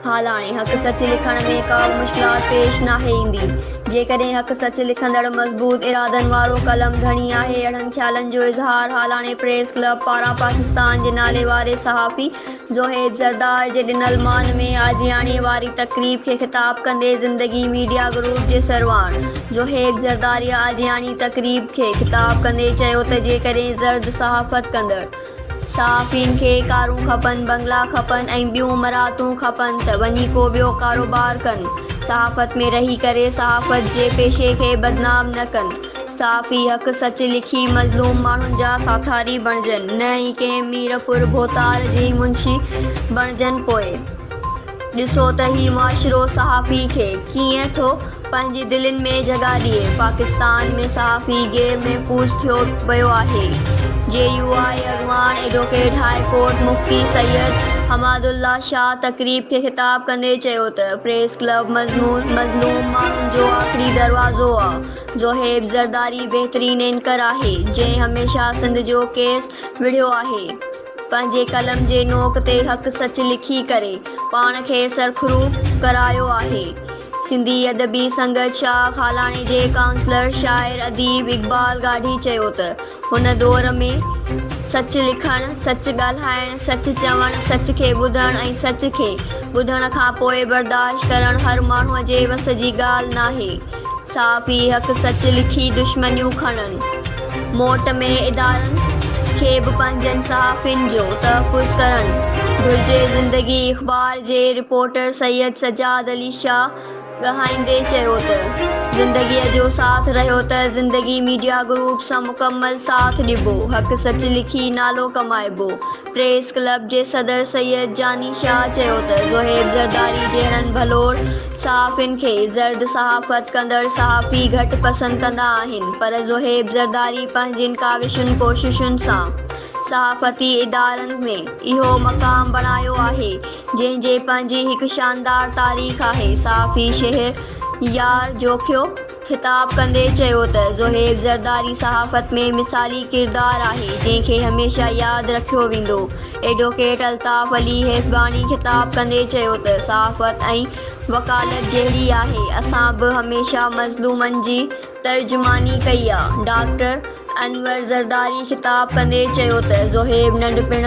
هالاڻي، حق سچ لکڻ ۾ ڪا به مشڪلات پيش ناهي ايندي، جيڪڏهن حق سچ لکندڙ مضبوط ارادن وارو قلم ڌڻي آهي. اهڙن خيالن جو اظهار هالاڻي پريس ڪلب پاران پاڪستان جي نالي واري صحافي زوهيب زردار جي ڏنل مان ۾ آجياڻي واري تقريب کي خطاب ڪندي زندگي ميڊيا گروپ جي سرواڻ زوهيب زرداري آجياڻي تقريب کي خطاب ڪندي چيو ته جيڪڏهن زرد صحافت ڪندڙ صحافين کي ڪارون کپن، بنگلا کپن ۽ ٻيون مراعتون کپن ته وڃي ڪو ٻيو ڪاروبار ڪن. صحافت ۾ رهي ڪري صحافت جي پيشي کي بدنام نه ڪن. صحافي حق سچ لکي مظلوم ماڻهن جا ساٿاري بڻجن نه ئي ڪنهن مير ڦر ڀوتار جي منشي بڻجن پوء ڏسو ته هي معاشرو صحافي کي ڪيئن ٿو پنهنجي دلين ۾ جڳهه ڏئي. پاڪستان ۾ صحافي غير محفوظ ٿيو ويو آهي. جي يو آء اڳواڻ ايڊووڪيٽ هاء ڪورٽ مفتي سيد حماد الله شاهه تقريب کي خطاب ڪندي چيو ته پريس ڪلب مظلوم ماڻهن جو آخري دروازو آ. زوهيب زرداري بهترين اينڪر آهي جنهن هميشه سنڌ جو ڪيس وڙهيو آهي. پنهنجي قلم جي نوڪ تي حق سچ لکي ڪري پاڻ کي سرخرو ڪرايو آهي. سنڌي ادبي سنگت شاهه خالاڻي جي ڪائونسلر شاعر اديب اقبال گاڏهي چيو ته هن دور ۾ سچ لکڻ، سچ ڳالهائڻ، سچ چوڻ، سچ کي ٻڌڻ ۽ سچ کي ٻڌڻ کان پوء برداشت ڪرڻ هر ماڻهوء جي وس جي ڳالهه ناهي. صحافي حق سچ لکي دشمنيون کڻن. موٽ ۾ ادارن کي به پنهنجن صحافين جو تحفظ ڪرڻ گهرجي. زندگي اخبار جي رپورٽر سيد سجاد علي شاهه ڳالهائيندي چيو ته زندگيء جو ساٿ رهيو ته زندگي ميڊيا گروپ سان مڪمل ساٿ ڏبو، حق سچ لکي نالو ڪمائبو. پريس ڪلب جي صدر سيد جاني شاهه چيو ته زوهيب زرداري جهڙن ڀلوڙ صحافين کي زرد صحافت ڪندڙ صحافي گهٽ پسند ڪندا آهن پر زوهيب زرداري پنهنجين ڪاوشن ڪوششن سان صحافتي ادارن ۾ اهو مقام بڻايو آهي جنهن جي پنهنجي هڪ شاندار تاريخ آهي صحافي شهر يار جوکيو خطاب ڪندي چيو ته زوهيب زرداري صحافت ۾ مثالي ڪردار آهي جنهن کي هميشه ياد رکيو ويندو. ايڊووڪيٽ الطاف علي هيسباڻي خطاب ڪندي چيو ته صحافت ۽ وڪالت جهڙي آهي اسان به هميشه مظلومن جي ترجماني ڪئي آ. ڊاڪٽر انور زرداري خطاب ڪندي چيو ته زوهيب ننڍپڻ.